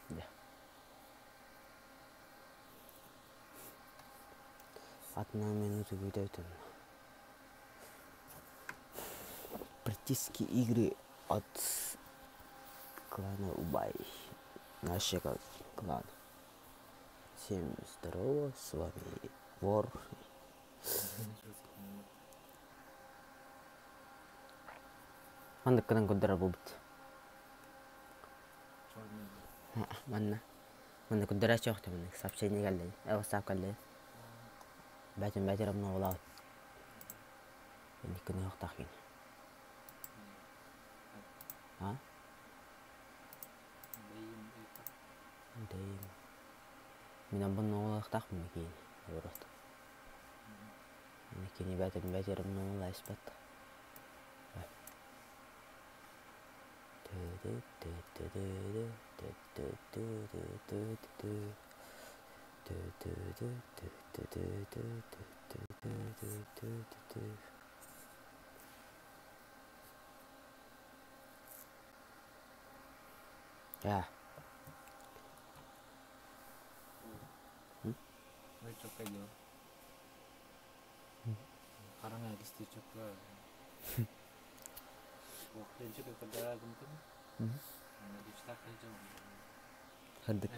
Дьэ. Одна минута выйдет. Практически игры от клана Убай. Нашего клана. Всем здорово, с вами Вор. Маннык гынан көрдөрөр буолбут. Манна. Манна көрдөрөөччү охто маннык сообщение кэллэ. WhatsApp кэллэ. Бәтин бәтер обновлаабыт. Инниккини уохтаах кини. А? Дэйим. Мин обновлаахтаахпын киин. Оборот. Кини бәтин бәтер обновласпат. Yeah. Хардык.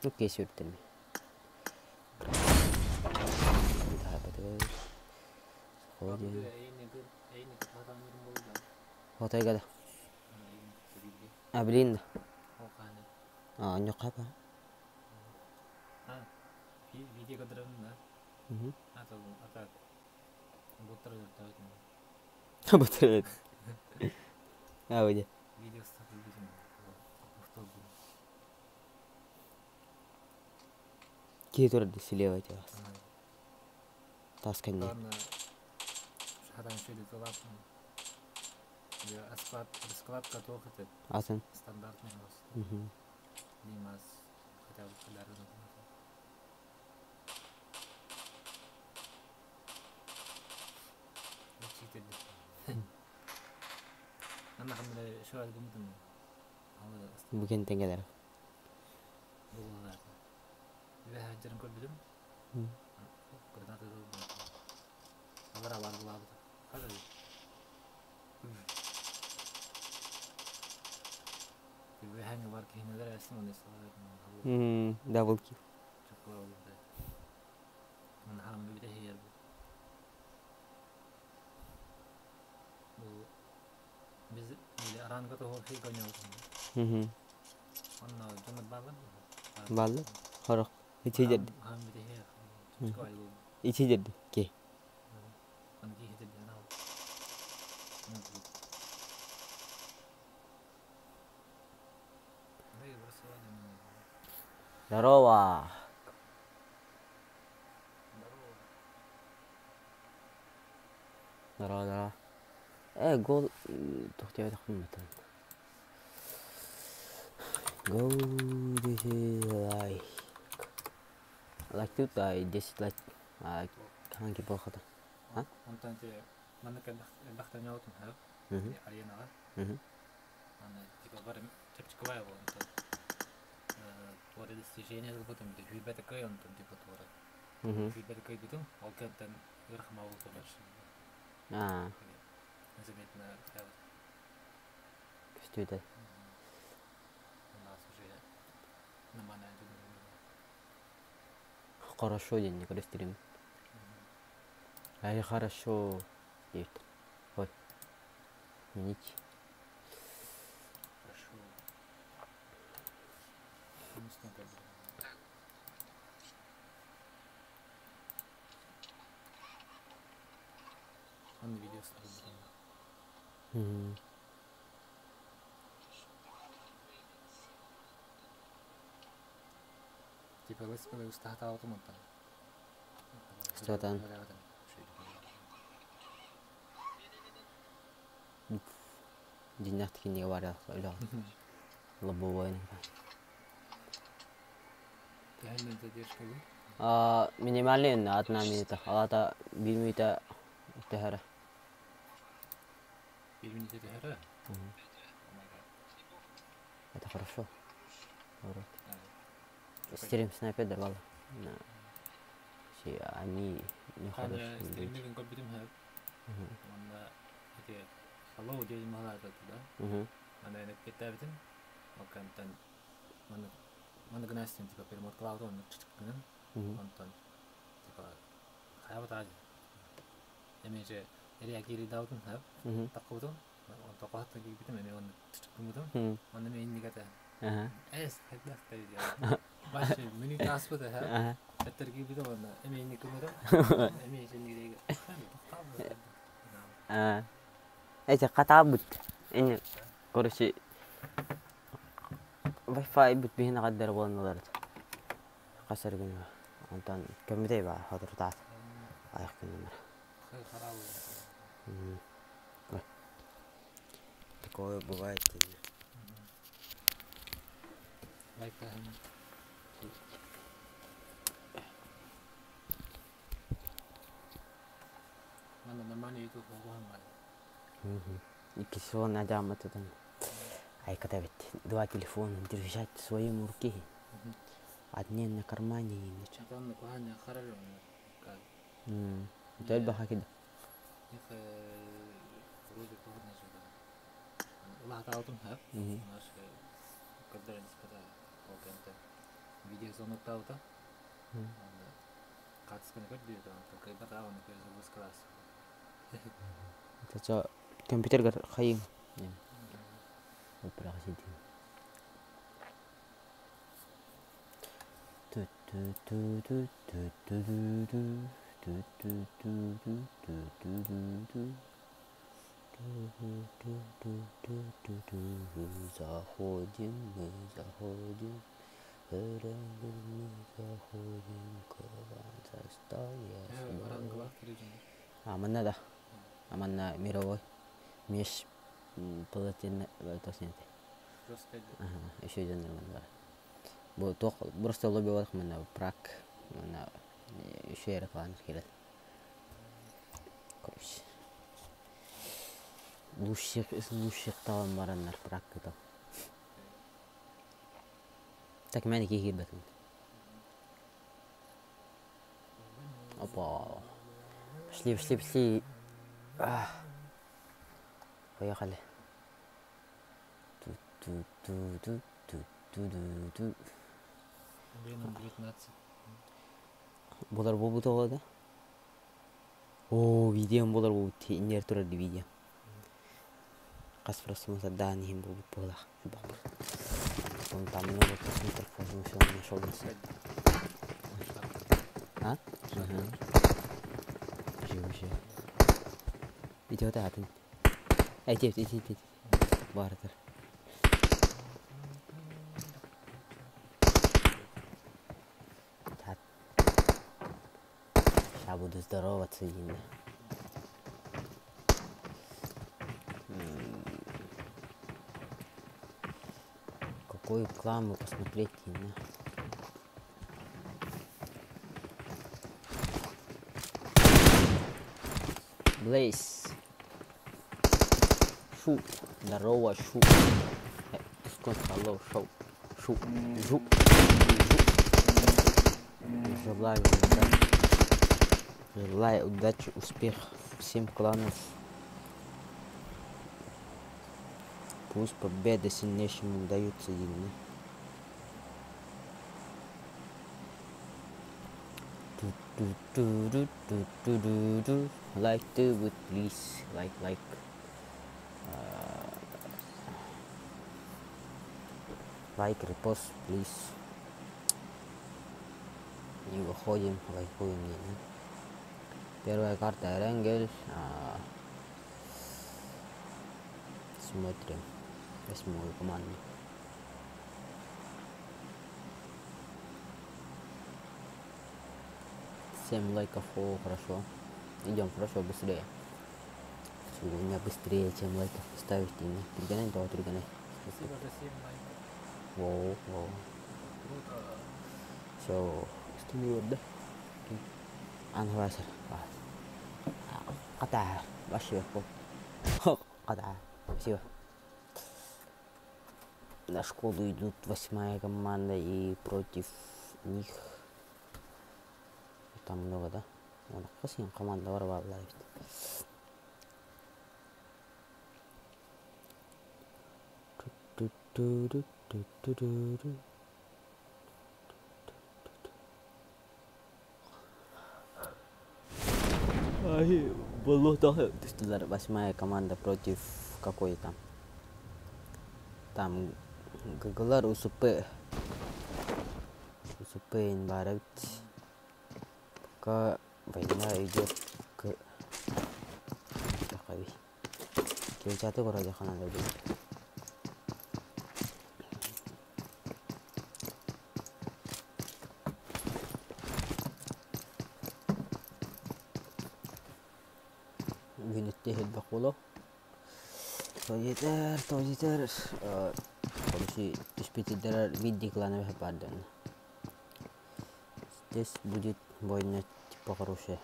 Окей, сүртеми. Хотайга да. А, блин. А, ньокапа. Бутыр. А, выйди. Киһи турар слева вас. Тас кэннэ. Атын. Бу кэнтэн кэлэр. Double kill. Баллы. Хорох. Ичи дедdi. Ичи дедdi. Ки. Здорово. Здорово, здорово. Э, гол тохтия тахматан. Go this is like like тут 10 лайк хаанки болхата. А? Онтон те маннык элбэхтэн отун хап. Аренаға. Аны типа бар чепчиковая бол онтон. Туора достижение кылбытым, хүрбэт кый онтон типа туора. Хүрбэт кый бутум, ол кэнтэн ырхама болсо А. Незаметно Көстүдэ. У нас уже нормально. Хорошо день, не стрим. Ай, хорошо. Дейт. Ой. Сменить. Хорошо. Он видео Угу. Типа лыспалы устахатаалтым онтон. Устатан. Дьиҥнээх кинигэ баар үлэҕэ. Лобовой. Төһөннөн задержка бу? Минимальный одна минута. Алата биир минута төһөрө. Биир минута төһөрө? Это хорошо. Стрим снайпер давал. Они не хорошие. Стриммигин көрбүтүм сөп. Уонна ити hello диэн маһалаата да. Аны эппиэттээбитим. Ол кэнтэн маны маны гынастин типа перемоткалаабыт оннук чычыккынын. Онтон типа хайабыт аадьы. Эмиэ же реагиридаабытым сөп. Таққыбытым. Онтон хоһоттон киирбитим эмиэ оннук чычыккыммытым. Онно эмиэ инник этэ. Эс хайдах да Вообще минут ааспыта ха. Эттэргийбитэ уонна эмиэ инник гыммытым. Эмиэ синнигиригэ Эти хатаабыт. Ини короче Wi-Fi бит биһин аҕаддар буолан хас эргин онтон көмүтэй баа хоторутаат айах күннэр. Такое бывает. Манна нормальный YouTube буолуон Иккис суон адьааммытытын айката эбит. Два телефона держать в своем руке. Одни на кармане Элбэхэ кида. Видеозвоноктаабыта хаартысканы көрдүү кыайбатаҕа уонна класс Компьютергар хайыҥ Операҕа сидим. Заходим мы, заходим, мы заходим, к вам за стол. Аманна да. Аманна мировой. Меж платина точнее. Еще один нормально. Бу туох просто лобби бар манна прак манна еще реклама келет. Короче. Лучших из лучших талан бараннар прак кытал. Так мен киһирбэтин. Опа. Пошли, пошли, пошли. Поехали. Ту-ту-ту-ту-ту-ту-ту. Веном 19. Булар буолбут оҕо да? Оо, видеом булар буолбут иннигэр турар видео. Хас просмотрдаан иһин буолбут буолах. Потом там много просмотров, он все нашел нас. А? Ага. Уже, уже. Идет атын. Эти, эти, эти. Бартер. Так. Сейчас буду здороваться, Инна. Какую рекламу посмотреть, Инна? Блейз. Шу. Здорово, шу. Скот, hello, шоу. Шу. Жу. Жу. Желаю удачи. Желаю удачи, успех всем кланов. Пусть победы сильнейшим даются Инна. Like to it, please. Like, like. Лайк, репост, please. И выходим, лайкуем. Первая карта Эрангел. Смотрим восьмую команду. 7 лайков, о, хорошо. Идем, хорошо, быстрее. Сегодня быстрее, чем лайков поставить не Түргэнэй, тоҕо түргэнэй. Спасибо за 7 лайков. Воу, воу. Круто. Все, студия, Анхавасар. Ката. Вообще. Ката. Спасибо. На школу идут восьмая команда и против них там много, да? Хас команда бар бааллар эбит. Ай, болото. Восьмая команда против какой там? Там ГГлар УСП. УСП баар эбит. Пока война идет к... Килчаты вроде надо будет. Винетте бакуло. Тоҗитер, тоҗитер. Короче, түспитидер виддикланы бардын. Здесь будет бойня типа хорошая.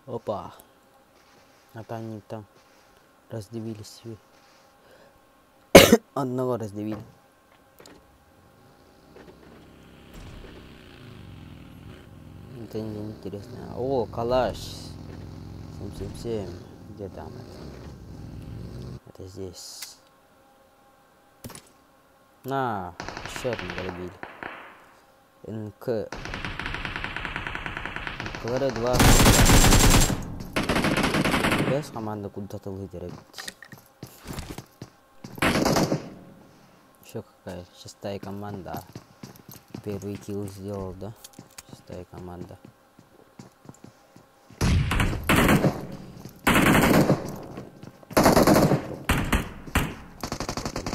Опа. А то они там раздавили себе. Одного раздавили. Это не интересно. О, калаш. 777. Где там это? Это здесь. На, еще одного добили. НК. НК 2. Без команда куда-то лидерит. Еще какая шестая команда. Первый килл сделал, да? Шестая команда.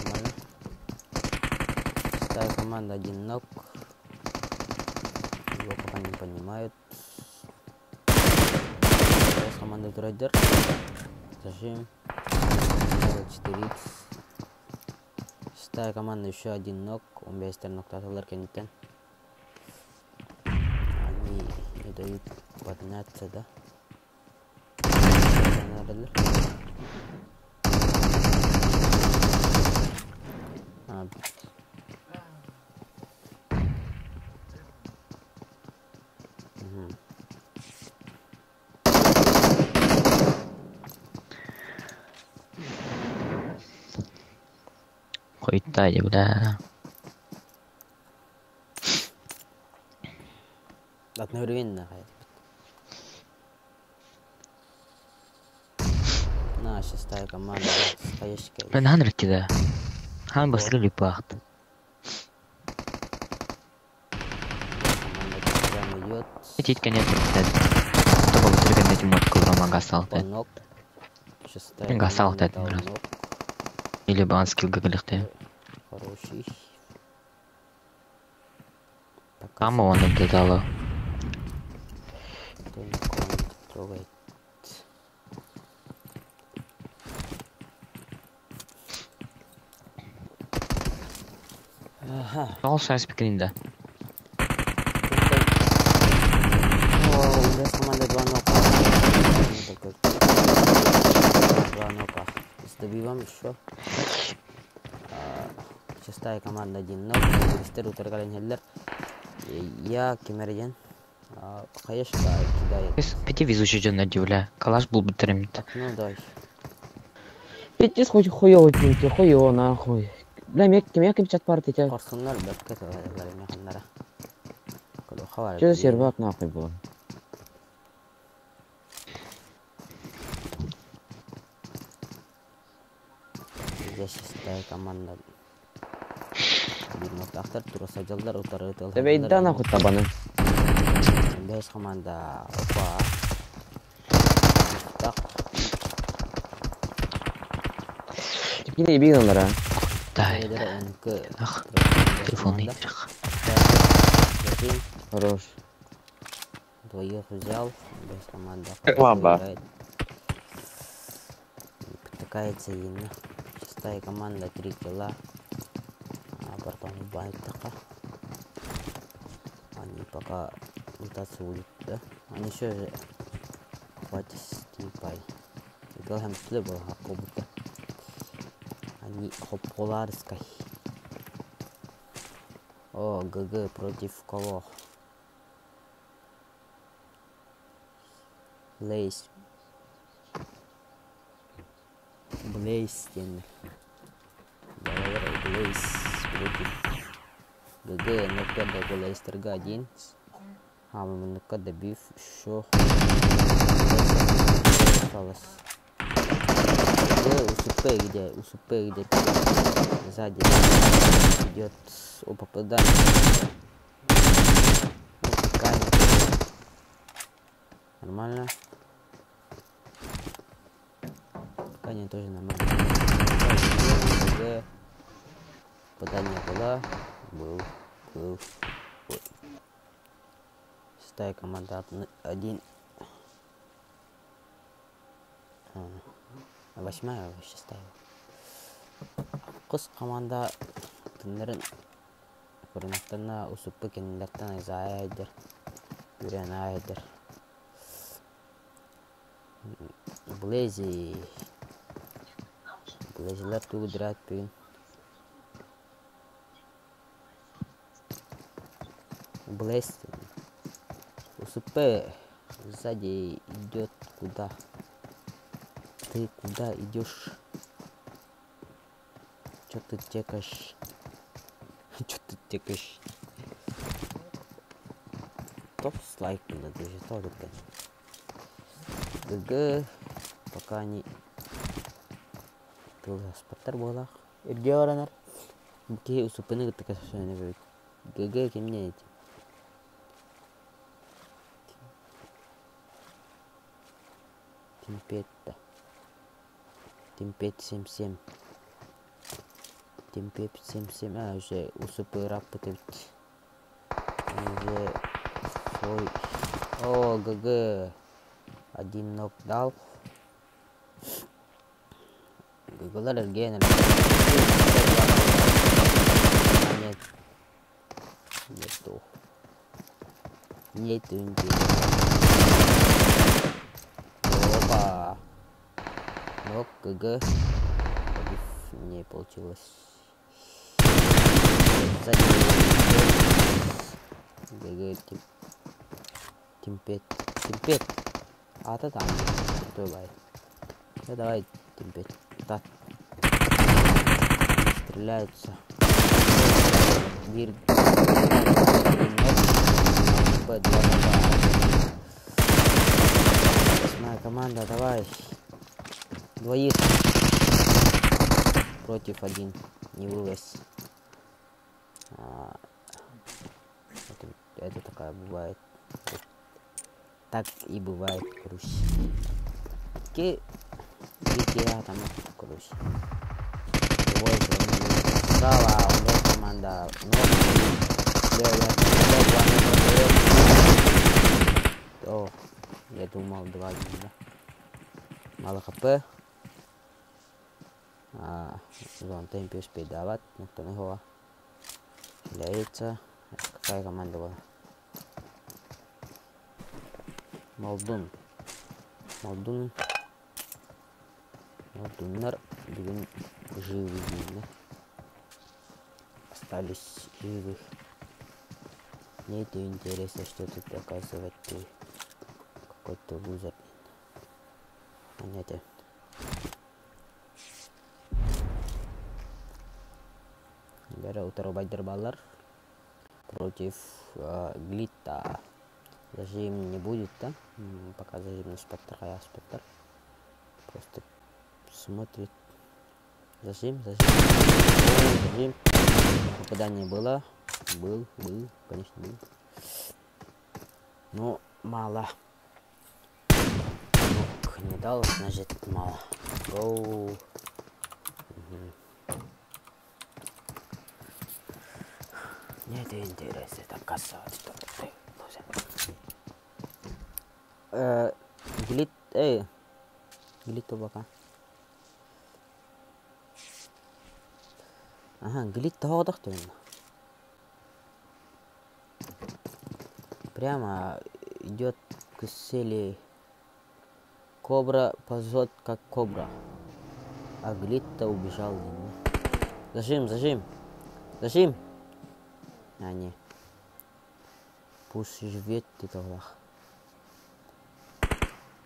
Нормально. Шестая команда один knock. Его пока не понимают. Сейчас команда трейдер. Зажим. 4х. Шестая команда еще один knock. Он без knock кэнниттэн. Они не дают подняться, да? А, угу. Хуйта, бля. Одновременно На, шестая команда. Стоящая. Мен ханрик кида. Хан басры пахт. Команда прям идет. Тит конечно, Тоба бутырган эти мод кылган гасал та. Нок. Шестая Гасал команда та дал раз. нок. Или бан скилл гагалихте. Хороший. Пока Камо он додало. никто никого не трогает. Ага. Ол сайз пикринда. О, у нас команда два нока. Такой. Два нока. Сдобиваем еще. Шестая команда один нок. Кристер утаргален хеллер. Я кимерден. Конечно, кидает. Пяти везучий жон бля. Калаш был бутырмит. Так, ну дай. Пиздец хоть хуёво пинки, хуёво нахуй. Бля, мек кем чат парты тебя. Корсуннар бәккә тагылар механнара. Колоха бар. Что за сервак нахуй был? Здесь шестая команда. Бир мутахтар тура сажалдар утары тыл. Да да нахуй табаны. Беш команда. Опа. Так. Кини бигналара. Да. НК. Ах, телефон. Один. Хорош. Двоих взял. Без команда Как хорошо вам, ба? играет. Не потыкается именно. Шестая команда, 3 килла. А потом байтака. Они пока лутаться будут, да? Они еще же... Хватит стипай. Играем туда было, как будто. Они хополарской. О, ГГ против кого? Лейс. Блейз диэн. Балалар Блейз против ГГ нокка Блейстерга один. А, мы нокка добив еще. Осталось. ГГ УСП где? УСП где? Сзади идет. О, попадание. Нормально. Ткани тоже нормально. Попадание было. Был. Был. Ой. Шестая команда 1. Восьмая, шестая. Кыс команда тыннарын көрүнэттэрна усуппу кинилэртэн айзаайдыр. Үрэн айдыр. Блейзи. Блейзилер тугу драт бүгүн. Блейз. УСП сзади идет куда? Ты куда идешь? Чё ты текаешь? Чё ты текаешь? Топ слайк было даже только. ГГ пока не спаттар буолах. Ирге оранар. Ки усупыны гытыка сөне ГГ кимне эти. Тимпетта. Тимпет 7-7. Тимпет 7-7. А, уже усупы раппыт. Уже свой. О, ГГ. Один нок дал. ГГлар эрген. Нет. Нету. Нету ничего. Опа. Нок ГГ. Не получилось. Сзади. ГГ Тимпет. Тимпет. А то там. Давай. Да давай, Тимпет. Так. Стреляются. Бир. Восьмая команда, давай. Двоих. Против один. Не вылазь. Это такая бывает. Так и бывает, короче. Ки GTA там, короче. Ой, красава, у меня команда. О, я думал 2-1, да? Мало хп. Зон темпе успеет давать, никто не его. Яйца. Какая команда была? Молдун. Молдун. Молдуннар бүгүн живы да? Остались живых. Мне это интересно, что тут доказывать ты какой-то лузер. Понятие. Gara утарубайдер баллар против Глита. Зажим не будет, да? Пока зажим на спектр, а я спектр. Просто смотрит. Зажим, зажим. О, зажим. Попадание было. Был, конечно, был. Но мало. Ног не дал, значит мало. Гоу. Угу. Мне это интересно, там касса. Глит, эй, глит пока. Ага, глит того. Прямо идет к цели. Кобра ползет как кобра. А Глит-то убежал. Зажим, зажим. Зажим. А, не. Пусть живет ты.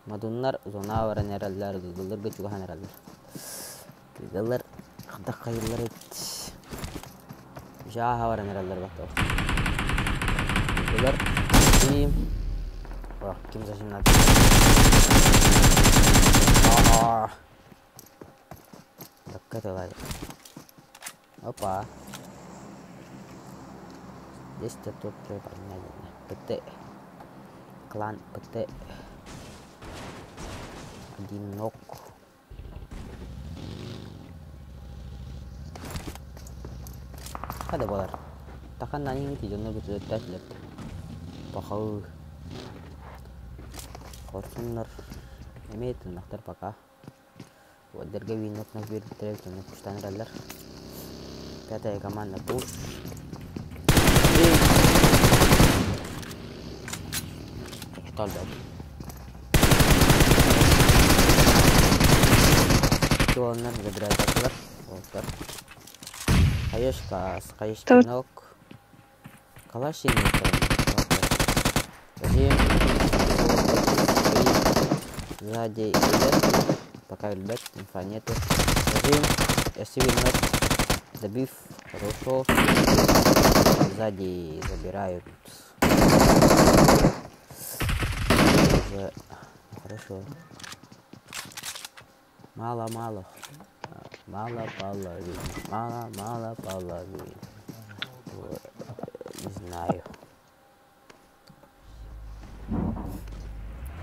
Мадуннар зона баран эрэллэр, гыгылларга чугаһан эрэллэр. Гыгыллар хадах хайыллар эт. Жааха баран эрэллэр баттал. Гыгыллар ким? Ох, ким зажимнады? Аа. Дакка. Опа. Здесь-то тут понятно. ПТ. Клан ПТ. Один ног. Хада болар. Тахан нани ти жонно бүтүрөттәслер. Пахау. Хорсуннар. Эме тыннахтар пока. Одерге винок на бирдер жонно куштаныралар. Пятая команда пуш. Что Туолнар забирают атылар. Вот Хаешка, хаешка ног. Калаши не Зажим. Сзади ребят. Пока ребят, инфа нету. Зажим. Ног. Добив. Хорошо. Сзади забирают. Хорошо. Мало-мало. Мало половин. Мало-мало половин. Не знаю.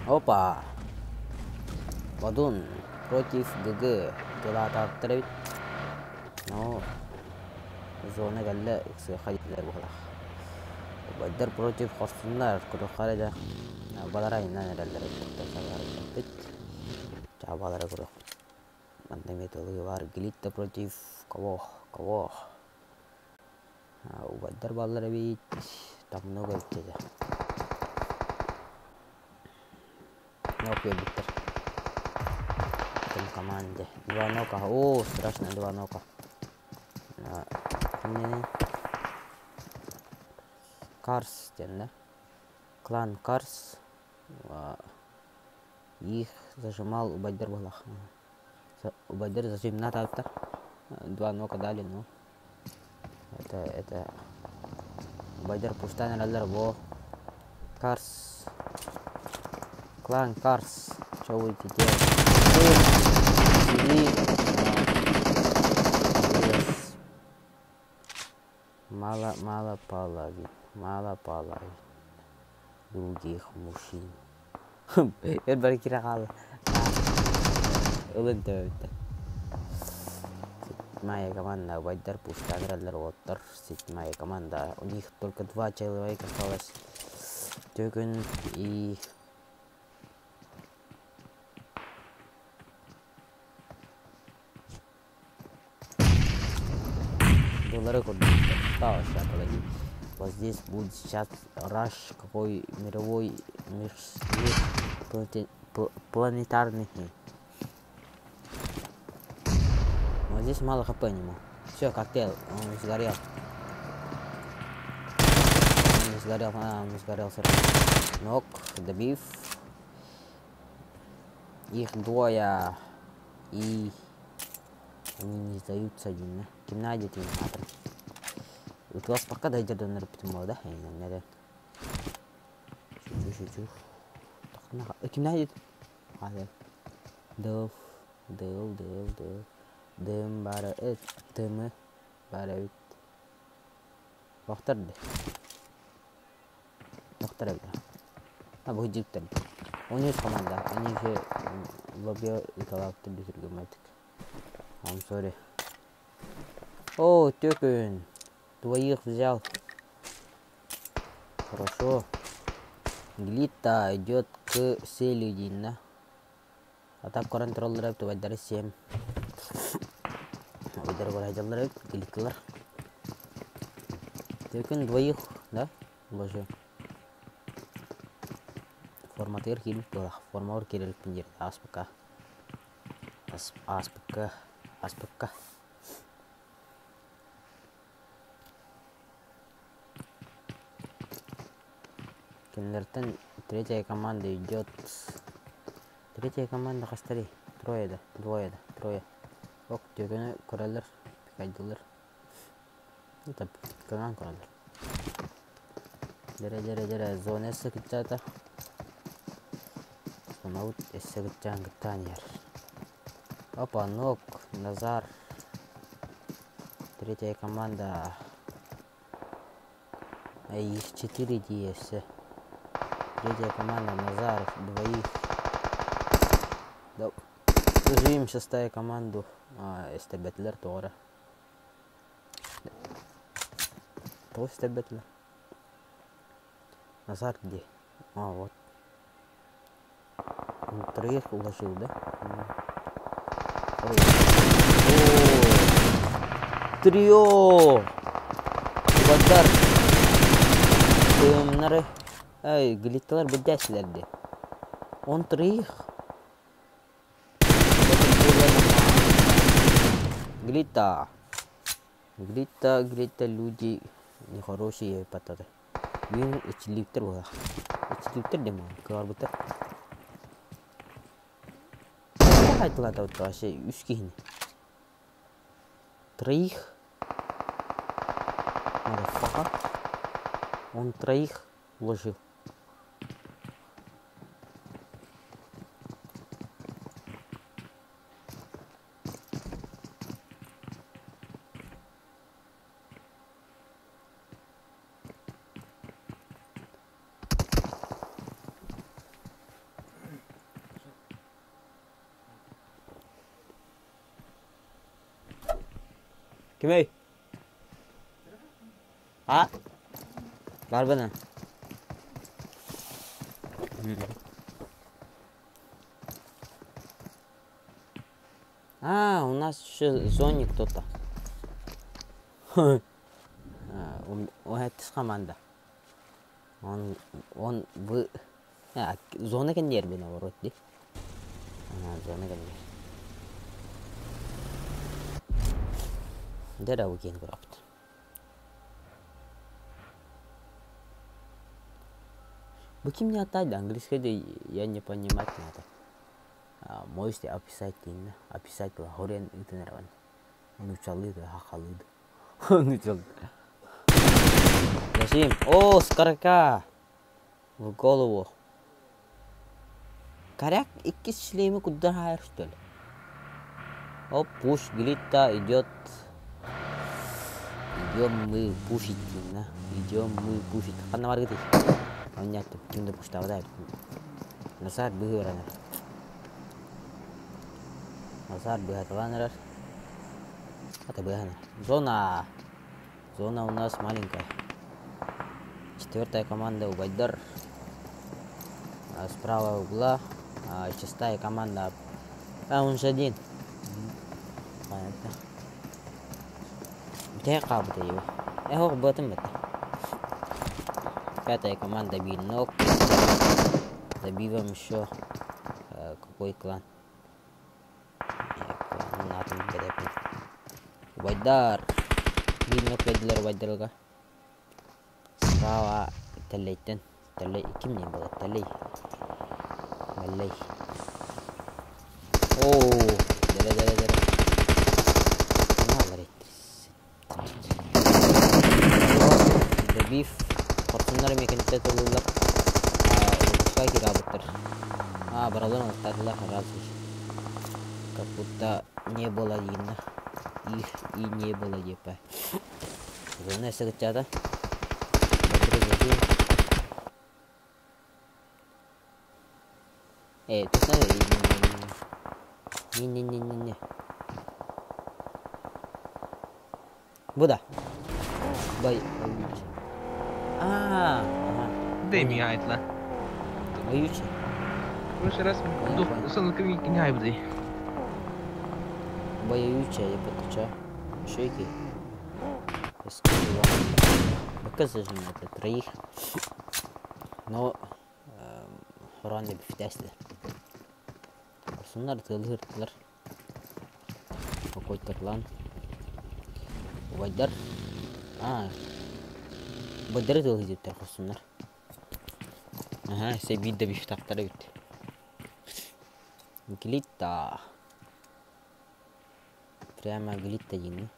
Опа! Бадун против ГГ. Дела травит. Но зона галла خالد بخلاخ. وبدر против خصنا كل خالد балара иннан эрэллэр чабалара көрөх манна металлы бар. Глитта против кого, кого? Убаддар баллара бит, там много бит. Нок биттер там команде. Два нока. О, страшно, два нока. Карс да? Клан Карс. Их зажимал Убайдер Балах. Убайдер зажим на автор. Два нока дали, но это Убайдер пустан во Карс. Клан Карс. Что будете делать? Мало, мало половин. Мало половин. Других мужчин. Эр бар кира хаалы. Ылын төбөттө. Седьмая команда Вайдер пуштаграллар оттар. Седьмая команда. У них только два человека осталось. Тёкүн и доллары. Сейчас, погоди. Вот здесь будет сейчас раш какой мировой мир, планетарный. Вот здесь мало хп нему. Все, коктейль, он сгорел. Он сгорел, он сгорел сразу. Нок, добив. Их двое. И они не сдаются один, да? Ким найдет им У вас пока дойдет до нырптымал, да? Не, Шучу, шучу. Ким найдет? А, да. Дов, дыл, дыл, дыл. Дым бары, дымы бары бит. Вақтар да. Вақтар да. А, бұл жігіттер. 13 команда. Они же лобби италапты бүтүргөмөдүк. I'm sorry. О, Тёкүн. Двоих взял. Хорошо. Глита идет к цели диинна. А так көрөн тураллар эбит убайдары 7. Убайдары көрө сылдьаллар эбит, глитталар. Төкүн двоих, да? Боже. Форматыгар киирбит буолах. Формабар киирэрбин диир ааспыкка. Ааспыкка. Ааспыкка. Кинилэртэн третья команда идет. Третья команда хастарый? Трое да, двое да, трое. Ок, түөкүнү көрөллөр, пикайдылар. Это кыҥаан көрөллөр. Дэрэ дэрэ дэрэ зона эссе кыччаата. Зонабыт эссе кыччаан кыттаан иһэр. Опа, нок, Назар. Третья команда. Их 4 ДС. Третья команда Назаров, двоих. Да. Жим шестая команду. Эстебетлер тоҕо Тоҕо истэрбэтилэр? Назар где? А, вот. Он троих уложил, да? Ой. О, трио! Угадар! Тыымнары. Эй, глитталар бэрдээччилэр дии. Он троих. Глита. Глита, глита, люди нехорошие пататы. Бүгүн ичилииктэр буолар. Ичилииктэр диэн кыарбыттар. Хайдылаатабыт вообще үс киһини. Троих. Motherfucker. Он троих уложил. Кимий? А? Барбына. А, у нас еще в зоне кто-то. Он, это команда. Он в... А, зона кэнниэр наоборот дии. А, зона кэнниэр. Дьэ бу киһини көрөбүт. Бу ким не атайды? Английский я не понимать надо. А, можете описать диэн описать была хорен ыытын Нууччалыы да, сахалыы да. Нууччалыы. Зачем? О, с коряка! В голову. Коряк иккис шлемы куда хайр, что ли? Оп, пуш, глита идет. Идем мы пушить, да? Идем мы пушить. Ханна баргыты. Понятно, ким да пуштабыда. Назар быһыранар. Назар быһаталанар. Это быһанар. Зона. Зона у нас маленькая. Четвертая команда Убайдар. А справа угла. А, шестая команда. А, он же один. Понятно. Где кабыта его? Эх, об этом это. Пятая команда Бинок. Добиваем еще какой клан? Клан Убайдар. Бинок ведилер Убайдарга. Справа Телейтен. Телей. Ким не было? Телей. Малей. О, дере дере дере. На, Добив. Хорсуннар мекенте тылылар. Улуска кирабыттар. А, баралар оттадылар разве. Как будто не было видно. Их и не было депа. Зона сыгытчата. Э, ты знаешь, не-не-не-не-не. Буда. Бай. А, ага. Дай ми айтла. Боючий. Прошлый раз Понял, дух понял. сон не айбды. Боючая я подключаю. Шейки. Пока зажимает троих. Но Хоран бифтясли. Хорсуннар тыалыһыртылар. Какой-то Убайдар. А. Убайдары тыалыһыртар хорсуннар. Ага, се биир да бифтахтар эбит. Глита. Прямо глита диэн.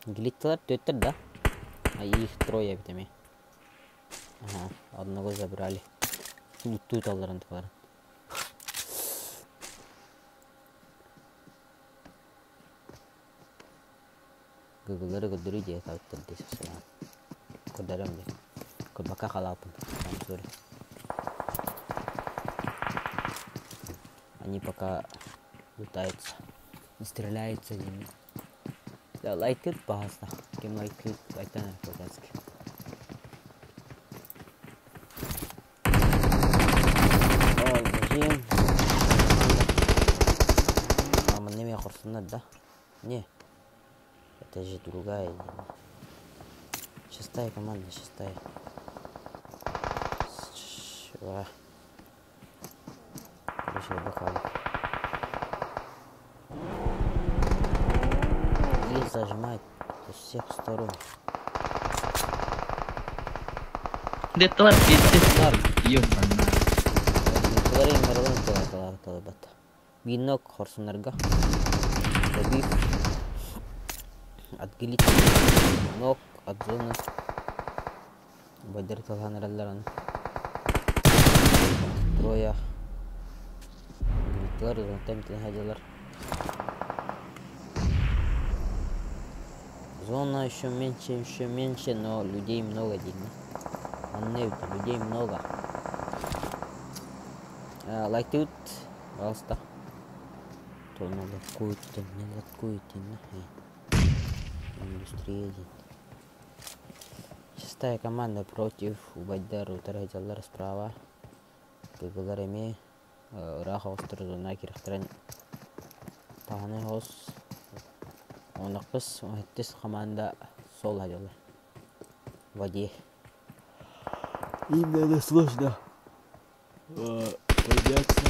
Глитталар түөттэр да? А их трое эбит эмиэ. Ага, одного забрали. Луттуу талларын тыларын. Гыгылары көрдөрүү дии табыттар дии сахсалаан. Көрдөрөм дии. Көрбакка халаапын. I'm sorry. Они пока лутаются. Не стреляются ними. Да, лайкают, пожалуйста. Кем лайкают, лайктан по-казахски. О, зажим. А, мы не да? Не. Это же другая. Шестая команда, шестая. Короче, бахали. И зажимает со всех сторон. Где-то пиздец, ёбана. Бинок хорсунарга. Добив. От глит. Ног от зоны. Байдер талханралларан. Трое. Глитлар, зонтем тенхадилар. Зона еще меньше, но людей много, видно. Людей много. Лайктают, пожалуйста. То на латкуют, не латкуют, Индустрия. Шестая команда против Убайдар Утарайджаллар справа. Гыгылар эми ыраах остр зона кирихтерен таханы хос. Онақпыс, оһеттис команда сол хадылар. Воде. Им надо сложно подняться.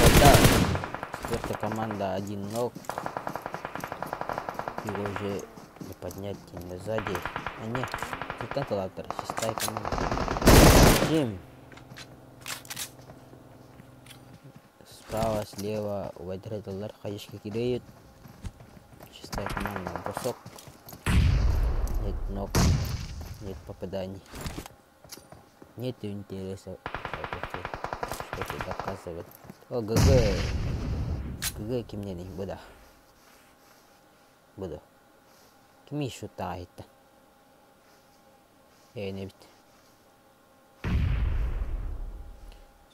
Вода. Четвертая команда один ног. Его уже не поднять не сзади. А нет, тут это шестая команда. Джим. Справа, слева, Уайдредалар, хаешки кидают. Шестая команда, бросок. Нет ног, нет попаданий. Нет интереса. Что-то доказывать. О, ГГ. ГГ кимнени, буду. Буду. Кими еще это? Я не бит.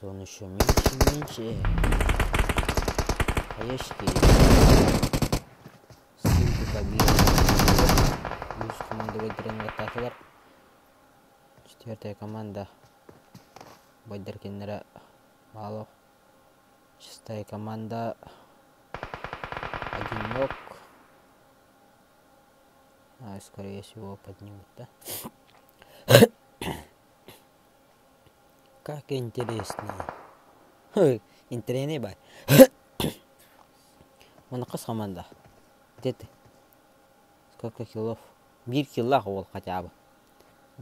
Зона еще меньше, меньше. Хаешки. Ссылку побили. Плюс команда выиграна атакалар. Четвертая команда. Байдеркиннера мало. Шестая команда. Один ног. А, скорее всего, поднимут, да? Как интересно. Интересный бай. Он команда. Где ты? Сколько килов? Бир килах ол хотя бы.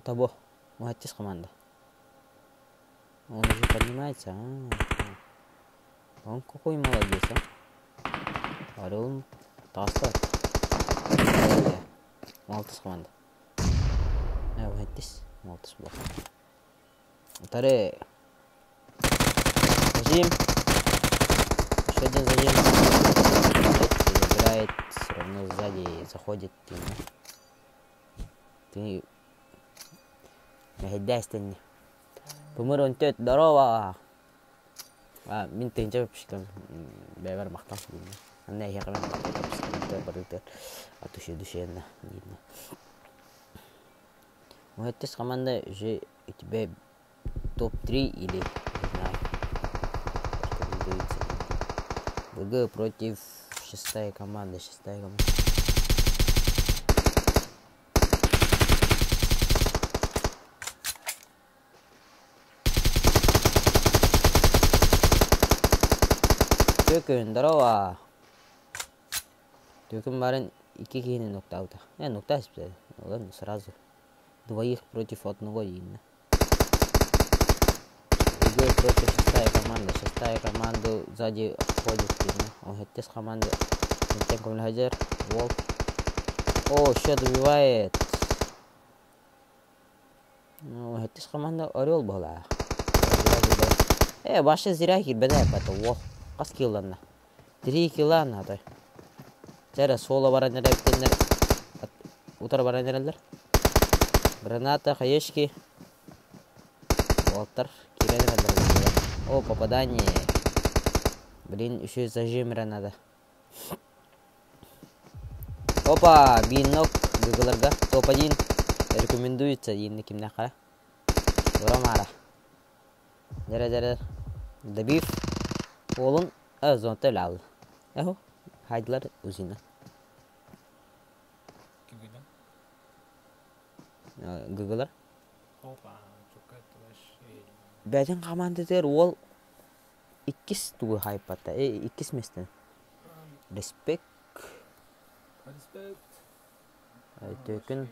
Того. Молодец команда. Он уже поднимается. А -а -а. Он какой молодец, а? Орел таста. Молодец команда. Молодец. Молодец был. Вторые. Зажим. Еще один зажим. Забирает. Все равно сзади заходит. Ты. Ты. Помырон тет, здорово! А, мин тынча пишкам, бэбэр махтал. Анна я хэмэн барытыр, а туше душенна, видно. Уһэттис команда уже у тебя топ-3 или не знаю. Рекомендуется. БГ против шестая команда, шестая команда. Төкүн, здорово! Төкүн барын икки киһини ноктаабыта. Э, ноктаа испитэ. Ладно, сразу. Двоих против одного видно. БГ против шестая команда. Шестая команда сзади ходит, видно. Он хэттис команда. Хадер. Волк. О, еще добивает. Ну, хэттис команда Орел была. Э, башы зря кирбеде это. О, хас килланна. 3 килла надо. Чара соло баран эрэ утар баран эрэллэр. Граната, хаешки. Уолтар кирен эрэллэр. О, попадание. Блин, еще зажим надо. Опа, бинок гыгыларга топ-1 рекомендуется дейін кимнә қара. Урамара. Дәрә дәрә. Добив. Олын зонта алды. Эхо, хайдылар үзіне. Ким Гыгылар. Опа, вообще. Бәтин командадыр ол иккис тугу хайпатта. Э, иккис местен. Респект. Респект. Төкүн.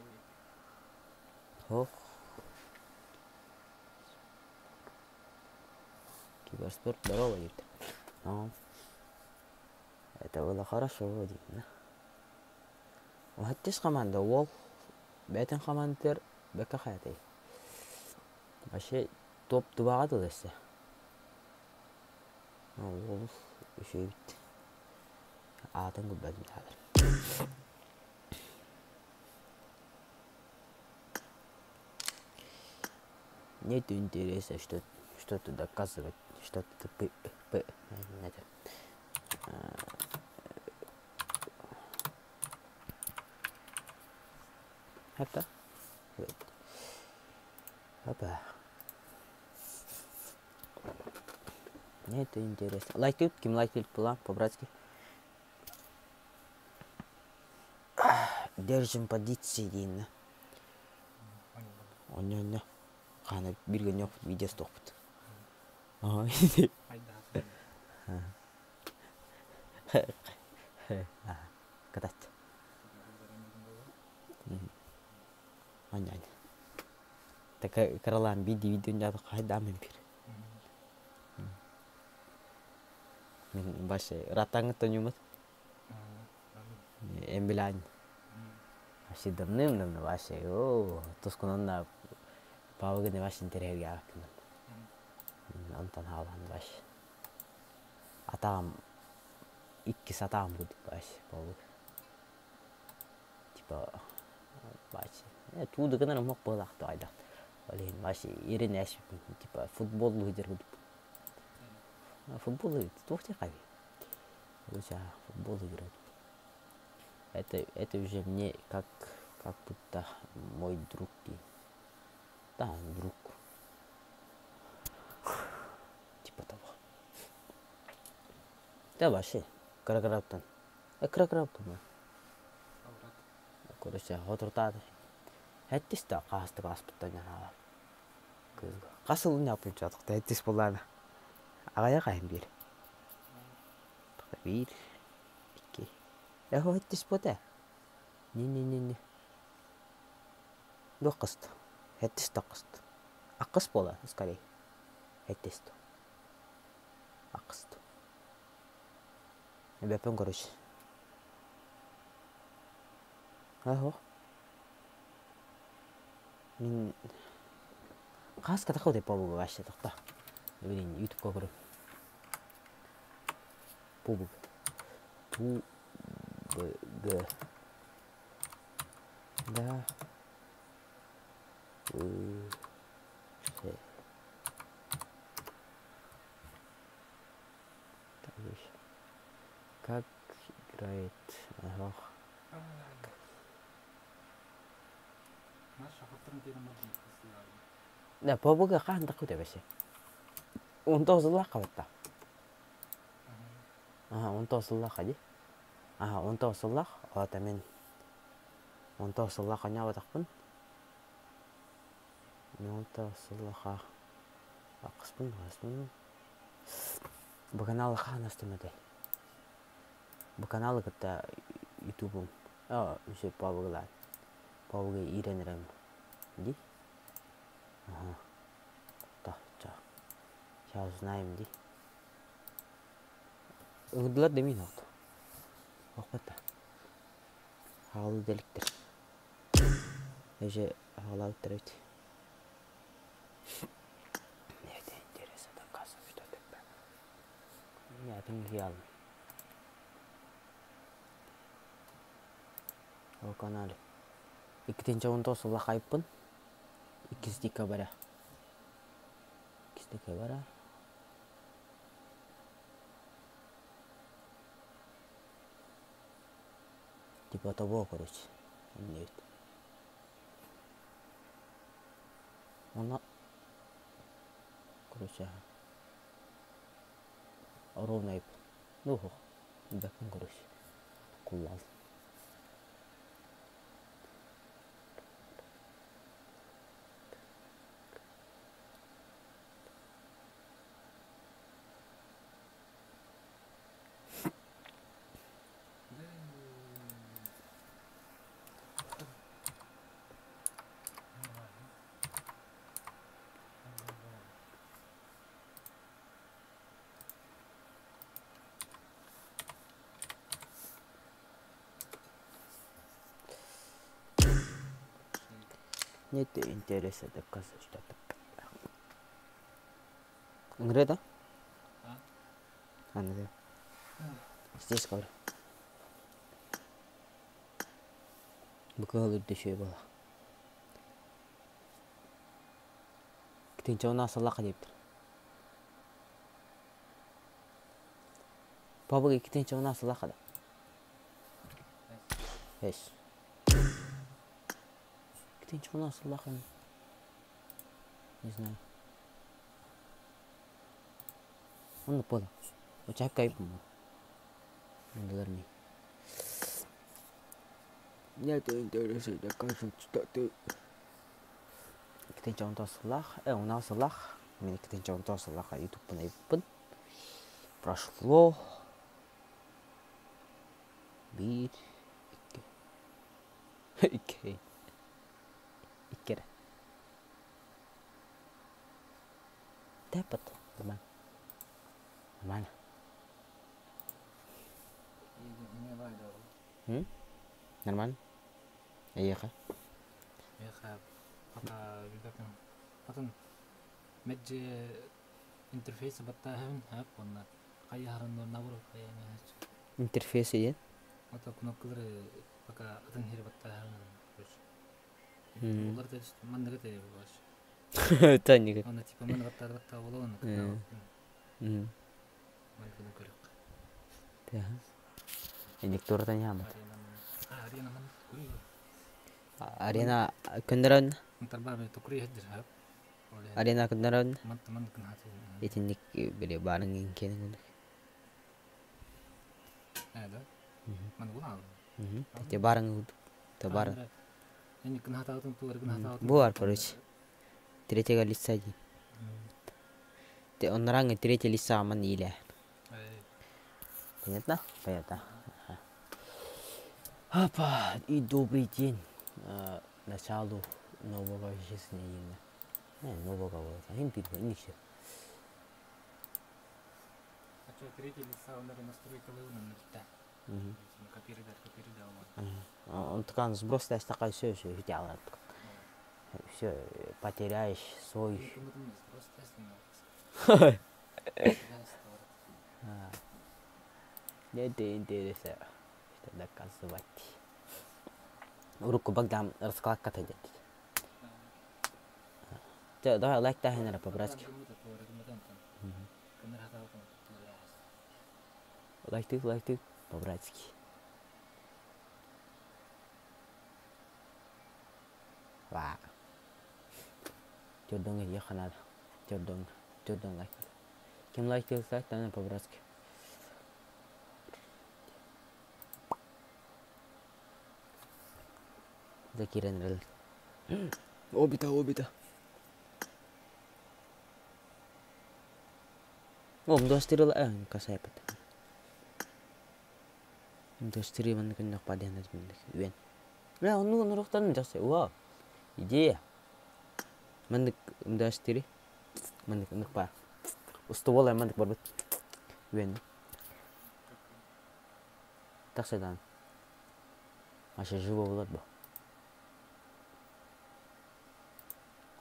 Хох. Киберспорт здорово, говорит. Ну, это было хорошо, видно. Уһаттис команда ол бәтин командалар бәккә хаятай. Вообще топ 2-ға дылысы. Ол еще бит. Атын күбәдим хәзер. Нет интереса, что что-то доказывать, что-то п, п, это. Это. Опа. Мне это интересно. Лайк ким лайк была, по-братски. Держим позиции дейін. Оня-оня. Қана бір күн жоқ видео тоқпыт. Катат. Оня-оня. Так каралан биди видео жады қайда мен бир. Мен башы ратаңы тонюмат. Эмбилан. Вообще давным-давно вообще. О, тоскунанна павыгыны вообще интерьерге аккын. Антон халан вообще. Атам икки сатам будет вообще павык. Типа вообще. Э, туда гына мок болакты айдак. Блин, вообще ирин әш типа футбол лидер будет. Футбол тух хави. Лучше футбол играть. Это уже мне как будто мой друг. Да, друг. Типа того. Да вообще, кракраптан. Кракраптан. Короче, хотуртады. Хэттис та қасты қаспыттан жаңағы. Қасыл не апын жатық хэттис боланы. Ағая қайым бер. Бир, икки. Эхо хэттис бота. Не-не-не-не. До қысты. Хэттис та қысты. Аққыс бола, скорее. Хэттис. Аққысты. Бәпен короче. Ахо. Мин қас катақау деп болу вообще тоқта. Блин, ютубқа көріп. Пубг. Пу Б Г. Да. В Ш. Так, еще. Как играет? Ага. Да, побуга хаһан да кутэ бэсе. 19 сыллаахха батта. Аха, 19 сыллаахха дии. Аха, 19 сыллаах, ота мин 19 сыллаах ханньаабатахпын. 19 сыллаахха ахыспын, хаспын. Бу канал хаһан астым этэй? Бу каналы кытта ютубум. Аа, үсө пабыгылаан. Пабыгы иирэн эрэм. Ди? Ага. Та, ча. Сейчас узнаем, ди. Ыҥырдылар да мин оҕото. Охпата. Хаалы дэликтэр. Эже хаалаабыттар эбит. Это интересно, доказывает, что ты. Атын киһи Ол канале. 2019 сылла хайыппын. 2 декабря. 2 декабря. Типа того, короче. Нет. Она, короче, ровно ну, бэкин, короче, куллал. Мне это интересно доказывать что-то. Ыҥырыа да? Аны Здесь говорю. Бу кыһыл үрдэ үчүгэй буолла. Тынча сыллаха диэбиттэр. Пабык 2 сыллаха да. Эс. 2 сыллаха. Не знаю. Онно пола. Очаккай бу. Ондалар ми. Мне это интересно доказывать, что ты 2019 сыллаах, 16 сыллаах, мин 2019 сыллаахха ютубпун айбыппын. Прошло биир, икки, икки, икки эрэ. Тэппэт, нормально. Нормально. М? Нормально? Эйиэхэ? Эйиэхэ пока билбэппин. Атын мэддьи интерфейс баттааһын хап уонна хайаһарын набор хайаҥа Интерфейс диэн? Ата кнопкалары пока атын хири баттааһын короче. Олар да манныгы те бар. Танига. Аны типа манны баттаар баттаа бола оны. Манны көрөк. Инник туратан яамат. Арена ман кури. Арена көннөрөн. Тарбаа тукури хеддер хап. Арена көннөрөн. Ман ман кын хаты. Итинник били баарың кенин курдук. Да. Ман гуна. Те баарың курдук. Те бар. Эни кын хатаатын туар кын хатаатын. Бу бар, короче. Третьего лица ди. Те оннараҥы третье лица аман илэ. Понятно? Понятно. Опа, и добрый день. Началу нового жизни. Не, нового вот. Им пить, не все. А что, третье лица, он, наверное, настройка лывна на да. Копировать, копировать. Он такой сброс такая все, все, все, все, потеряешь свой. Нет интереса, что доказывать. Руку Богдан раскладка идет. Давай лайк дай, наверное, по-братски. Лайк ты, лайк ты, по-братски. Ва. Төрдөҥ иһиэххэ наада. Төрдөҥ, төрдөҥ лайк. Ким лайк делает, там по-братски. Да киирэн эрэл. Обита, обита. О, мдостирила касайпат. Мдостири манна күннэх падианат үөн. Бля, оннук оноруохтарын жақсы. Вау. Идея. Маннык мдостири. Маннык ынык баар. Устубол маннык барбыт. Үөн. Тахсадан. Аша живо болар бу.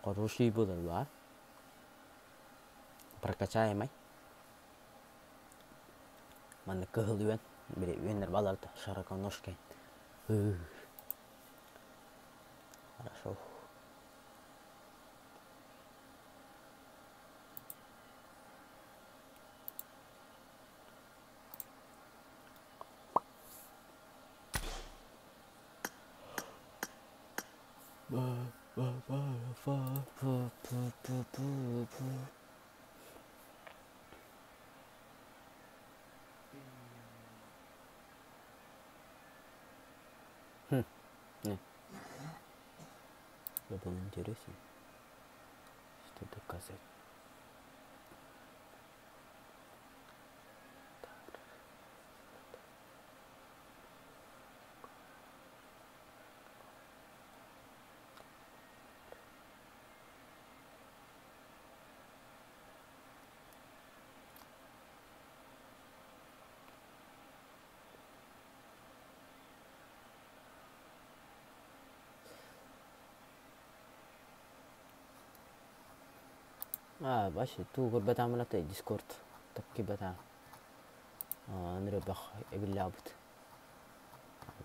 Хороший болар бар. Прокачаемый. Маннык кыһыл үөн. Били үөннэр баларда широконожкой. Хорошо. Ба ба ба фа фа п п п п. Хм. Не. Я был интересен. Что доказать? А, башы, туу көрбөт амалата Дискорд. Такки бата. Нырыбах эбиллаабыт.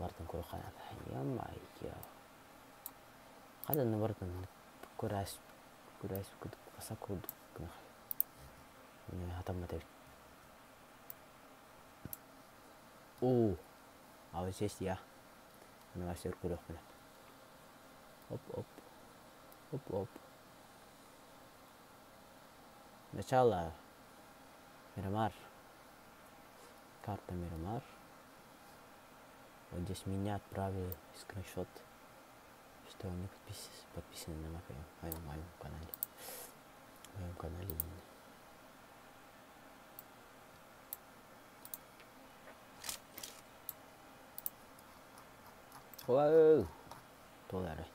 Бартын көрөханат. Ё-моё. Хадан бартын көрәс көрәс күдүк баса күдүк гына. Не хатаммат эбит. О, а вот здесь я. Ну, а сер көрөхпүн. Оп, оп. Оп, оп. Начало. Мирамар. Карта Мирамар. Вот здесь меня отправили скриншот, что они подписаны на моем канале. Моем канале именно. Вау! Доллары.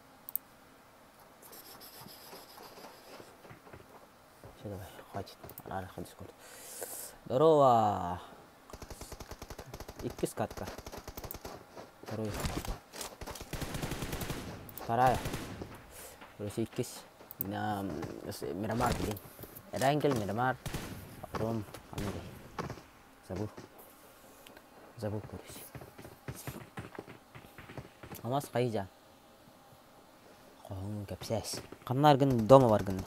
Все, давай, хватит. Рада, ходи скоро. Здорово! Икки скатка. Второй. Вторая. Короче, иккис. На Мирамар, блин. Эрангел, Мирамар. А потом Амири. Забыл. Забыл, короче. Алмаз кайжа. Коһун кепсэс. Каннаргын дома баргын.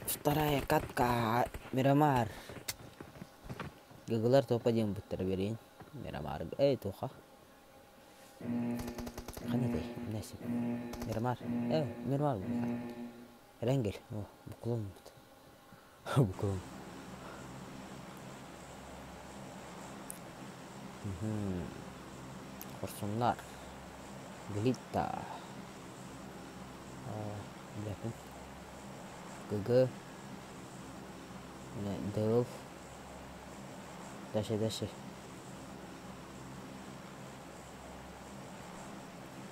Вторая катка Мирамар. Гыгылар топа диэн буттара берейин. Мирамар. Эй, туха. Канадай, нәсіп. Мирамар. Э, Мирамар. Эрангел. О, буклон бут. Буклон. Хорсуннар. Глитта. Бляпин. ГГ. Девилф. Дальше, дальше.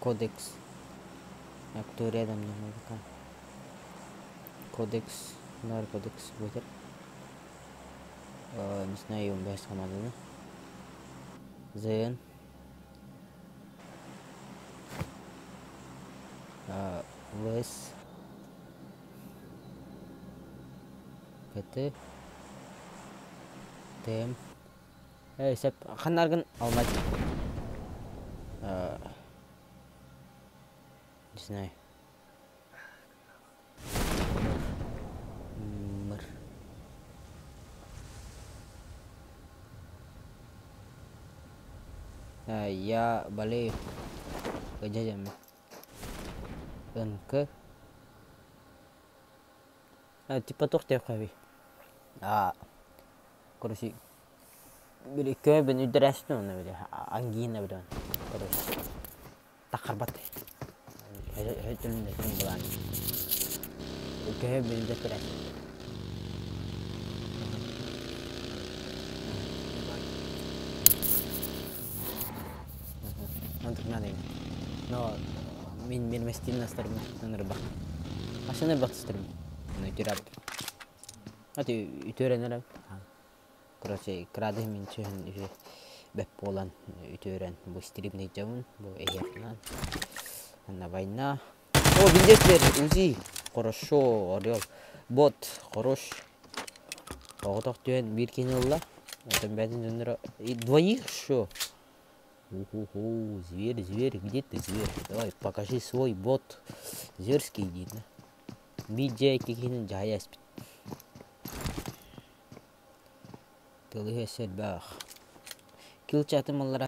Кодекс. А кто рядом не могу. Кодекс. Нар кодекс будет. Не знаю, он без команды. ЗН. ВС. ПТ. ТМ. Эй, сеп, ханаргын алмать. Не знаю. Мыр. Я болею. Дядями. НК. А, типа туох диэххэ А, короче, били көбүн үдэрээстин онно били ангина били короче тахарбат өтүлүн былаан көһө били дэтэрэ. Но мин мирместин настарым нырбах. Машина бахтыстырым. Ну тирап. Ати үтүөрэн Короче, кыраады мин чөһүн үһү бэп буолан үтүөрэн бу стримный дьабын бу эһиэхнан. На война. О, виндесвер, УЗИ. Хорошо, орел. Бот, хорош. Оҕотох түһэн биир киһини ылла. Оттон бэйэтин дьонноро двоих что? Уху, зверь, зверь, где ты, зверь? Давай, покажи свой бот. Зверский диин. Биир дьиэ икки киһини дьаһайа испит. Тылыһы өссө элбэх. Кил чатын маллара.